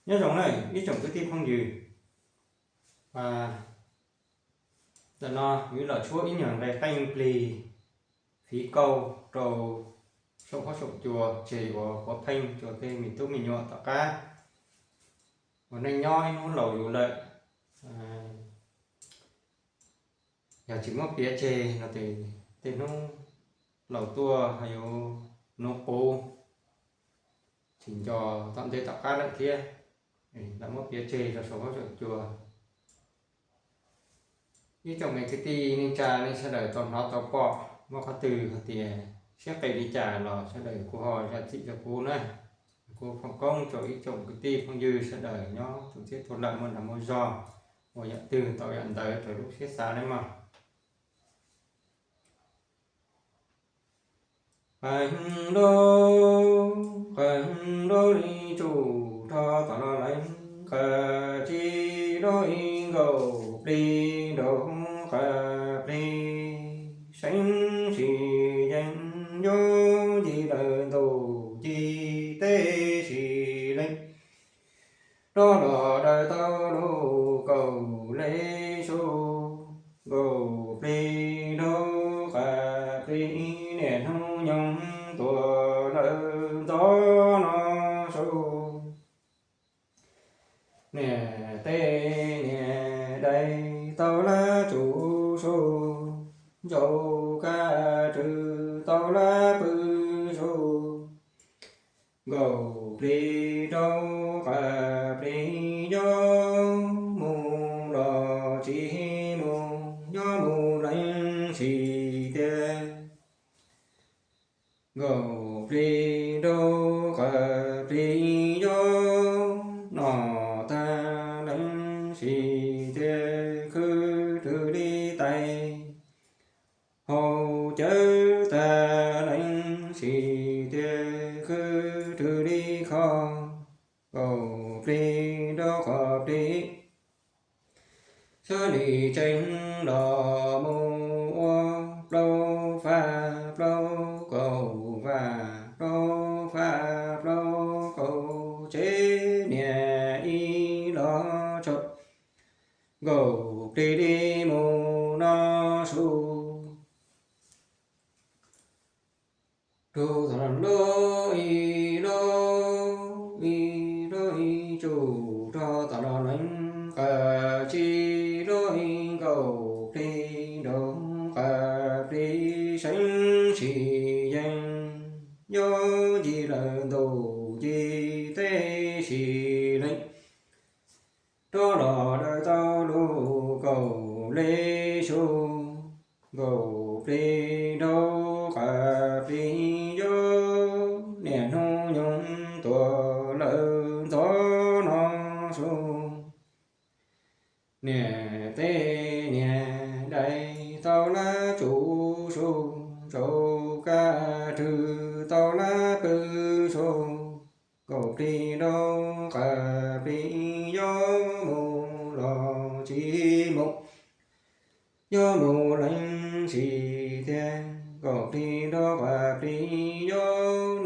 Nyob zoo na ib tsoom kwv tij phooj ywg, ntawm no yuav los tshuab ib nyuag nqe qeej plig fiv kauj rau saum huab saum cua tseg uas puav pheej rau tej me tub me nyuam tom qab uas neej nyob ib hnub laus yus lawm. Yog tsis muab piav tseg no ces tej hnub laus tuaj ho yuav nuv qub tsis nco tom ntej tom qab lawm thiab. Lam muab piav tseg rau saum huab saum cua. Ib tsoom me kwv tij neej tsa nej sawv daws tau hnov tau pom muaj qhov twg hais tias siab qis li cas los sawv daws kuj ho zam txim rau kuv na. Kuv foom koob rau ib tsoom kwv tij phooj ywg sawv daws nyob txhua txhia txhua lawm muaj dag muaj zog, ua yam twg tau yam ntawd raws lub siab xav nawb mog. Qas dub, qas dub li tsuj rho tom los leev, qas tsib dub li nkaus plig nraug, qas plig seev sim yees ncuab ncig lawm ntuj ncig teb sim lees. Rov los daws tau lub kaum le su, nkaus plig nraug qas plig niaj hnub nyoog tuaj lawm ntxov no su. Niam teb niam dais tau lab tsuj su, ncaus kab rwg tau lab pw su. Nkaus plig nraug qas plig nco, mus los tsis mus, nco mus lees sim tiag. Nkaus plig nraug qas plig nco, noj tag lees sim tiag khwv rwg li tais. Haus cawv tag lees sim tiag khwv rwg li kho. Nkaus plig nraug qas plig sawv li tsees los mus ua plaub faj plaub kaum vaj plaub faj plaub kaum tsev niam ib los tsaug. Nkaus plig li mus no su. Rug tom lub ib lub ib lub ib tsuj rog tom los leev, qas tsib lub ib nkaus plig nraug qas plig seev sim yees, ncuab ncig lawm ntuj ncig teb sim lees. Rov los daws tau lub kaum le su, nkaus plig nraug qas plig nco, niaj hnub nyoog tuaj lawm ntxov no su. Niam teb niam dais tau lab tsuj su, ncaus kab rwg tau lab pw su. Nkaus plig nraug qas plig nco, mus los tsis mus, nco mus lees sim tiag. Nkaus plig nraug qas plig nco,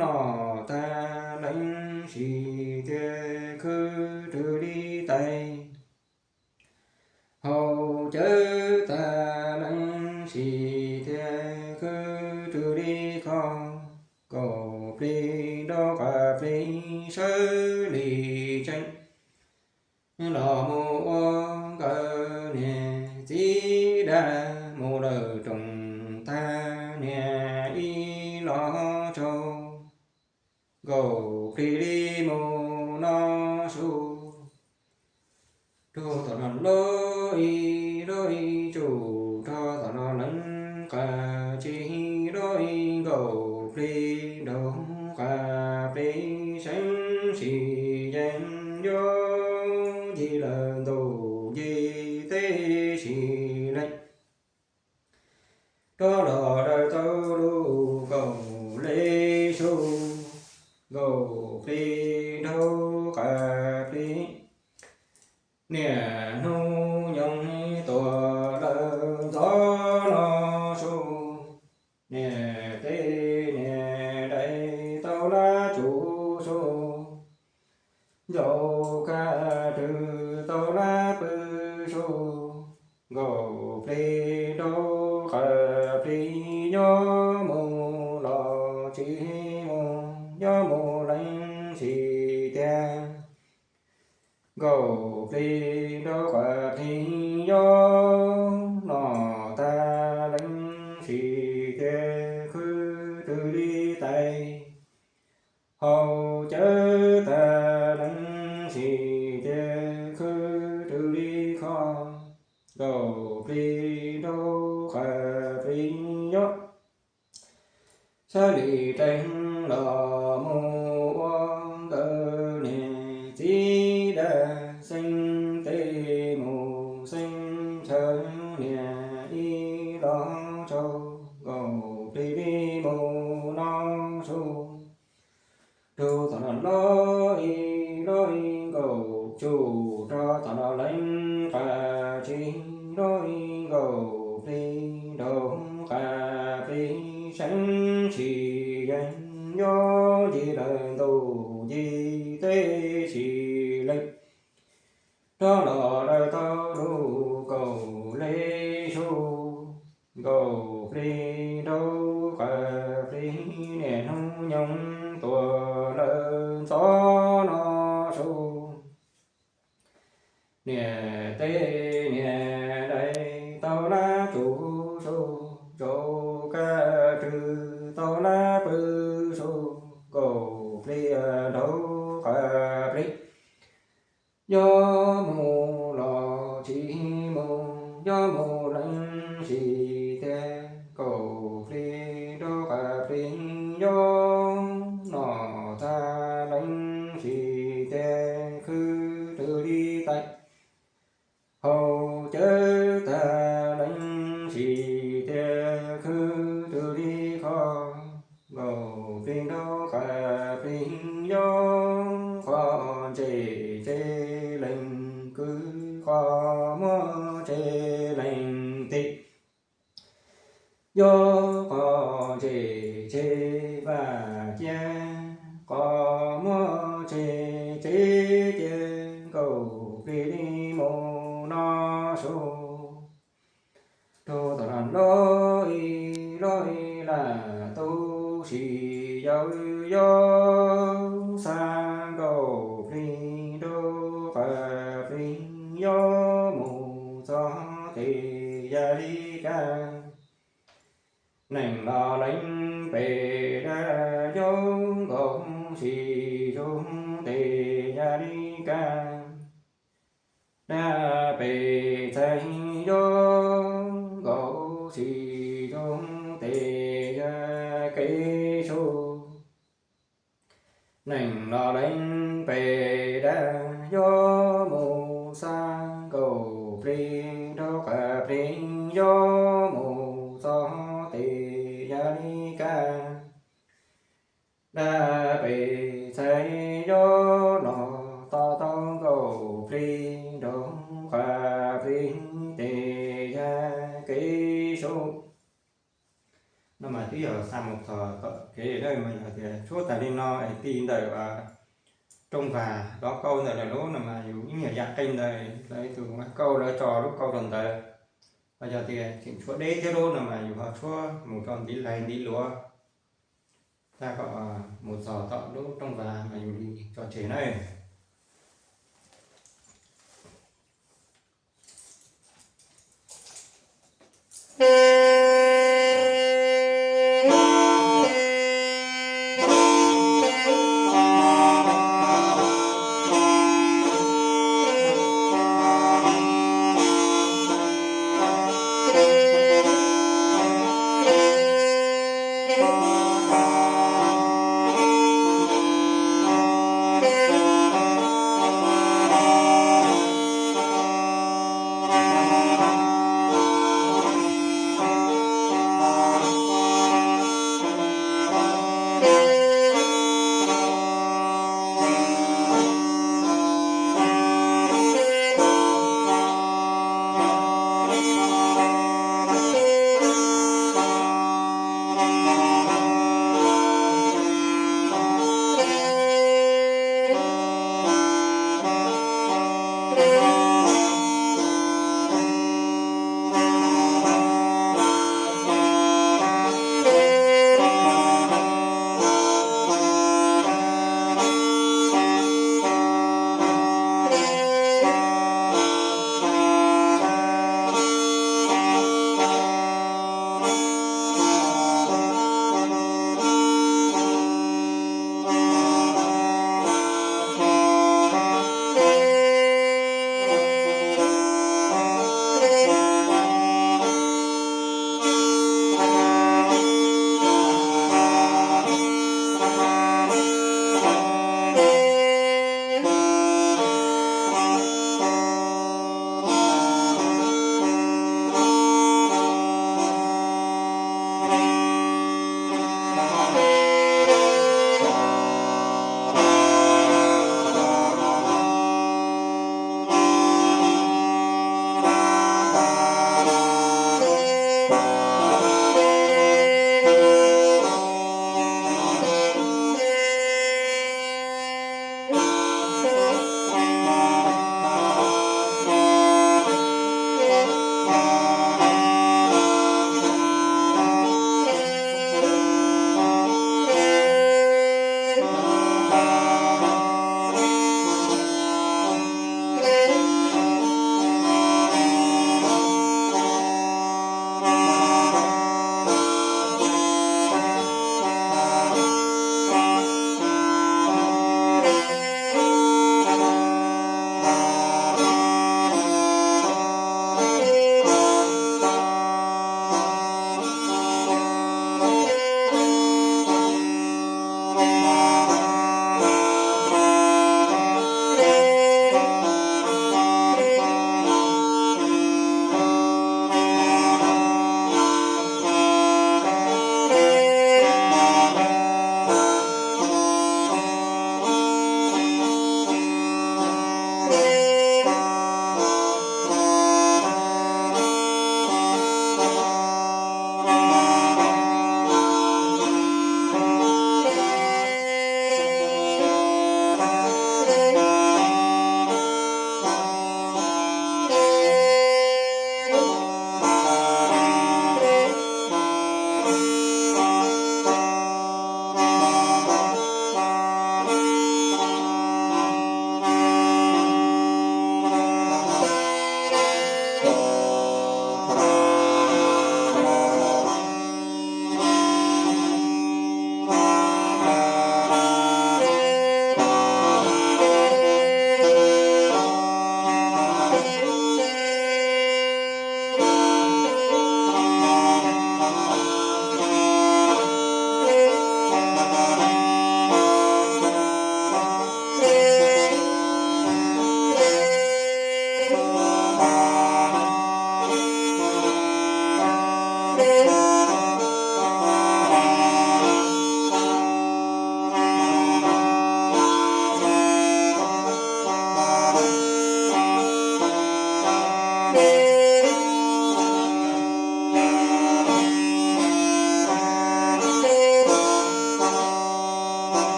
noj tag lees sim tiag khwv rwg li tais. Haus cawv tag lees sim tiag khwv rwg li kho. Nkaus plig nraug qas plig sawv li tsees los mus ua nkawd niag txiv dag, mus lawm rooj tag niag ib los tsaug. Nkaus plig li mus no su. Rug tom lub ib lub ib tsuj rog tom los leev, qas tsib lub ib nkaus plig nraug qas plig seev sim yees, ncuab ncig lawm ntuj ncig teb sim lees. Rov los daws tau lub kaum le su, nkaus plig nraug qas plig niaj hnub nyoog tuaj lawm ntxov no su. Niam teb niam dais tau lab tsuj su, ncaus kab yuav mus los tsis mus, yuav mus lees tsis tiag. Nkaum plig nraub qas plig yob, noj tag lees tsis tiag khwb rwg li tais. Haus cawv tag lees tsis tiag khwb rwg li kho. Nkaum plig nraub qas plig yob, xab li reeg los mus ua nkawd niam txiv dag, xeeb teb mus xeeb chaw niam ib los tsaug. Nkaum plig li mus no su, rug tom no los ib los ib nkaum, tsum rog tom no lees qas tsis los ib nkaum plig nraub qas plig seeb tsis yeeg, yob ncig lawm ntuj ncig teb tsis lees, rov los dawm tau lub kaum li su. Nkaum plig nraub qas plig niaj hnub nyoog tuaj lawm ntxov no su, niam teb niam dais tau lab tsum su, zaum kab rwg tau lab pw su. Nkaum plig nraub qas plig, yuav mus los tsis mus, yuav mus lees tsis tiag. Nkaum plig nraub qas plig yob, noj tag lees tsis tiag khwb rwg li tais. Haus cawv tag lees tsis tiag khwb rwg li kho. Nkaum plig nraub qas plig yob, qhov ntse tsev lees kwv, qhov muag tsev lees tig. Yob qhov ntse tsev vaj ciab, qhov muag tsev tsev ciab. Nkaum plig li mus no su, rug tom no los ib los ib lam tu si yawg yob, xa nkaum plig nraub qas plig yob mus txog tes yaj li kab. Neeg los lees pem dab, yob nkaus si rau tes yaj li kab. Dab pem txhais yob nkaus si rau tes yaj kev su. Neeg los lees pem dab, yob mus xa nkaum plig nraub qas plig yob mus txog tes yaj li kab. Dab pem txhais yob los to tau nkaum plig nraub qas plig tes yaj kev su. No mas twb yog xa mus txog tom kev lawm mas yog tias tshuab tas li no es ti ntawm rooj vag lov kauj ntawm lawv lub no mas yus ib nyuag yam qeej ntawd lawv tus kauj lawv tso lub kauj rau ntawd. Los yog tias tseem tshuav deb thiab lub no mas yus ho tshuab mus rau ntiv laig ntiv luav, tab kom mus txog tom lub rooj vag mas yus li tso tseg na.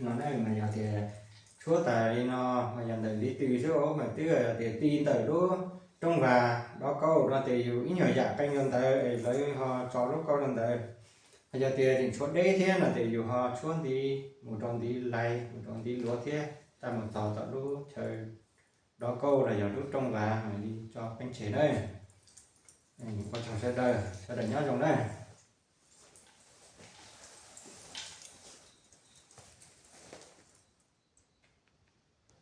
No na mas yog tias tshuab tas li no mas yog ntawm ntiv tws xwb os, mas twb yog tias ti ntawm lub rooj vag dob kaub no ces yus ib nyuag yam qee rau ntawd es lawv ho tso lub kaub rau ntawd. Ho yog tias tseem tshuav deb thiab no ces yus ho tshuab ntiv mus rau ntiv lais mus rau ntiv luav thiab, tab mus txog tom lub chaw dob kaub los yog lub rooj vag mam li tso peb tseg na. Ua tsaug sawv daws, sawv daws nyob zoo na.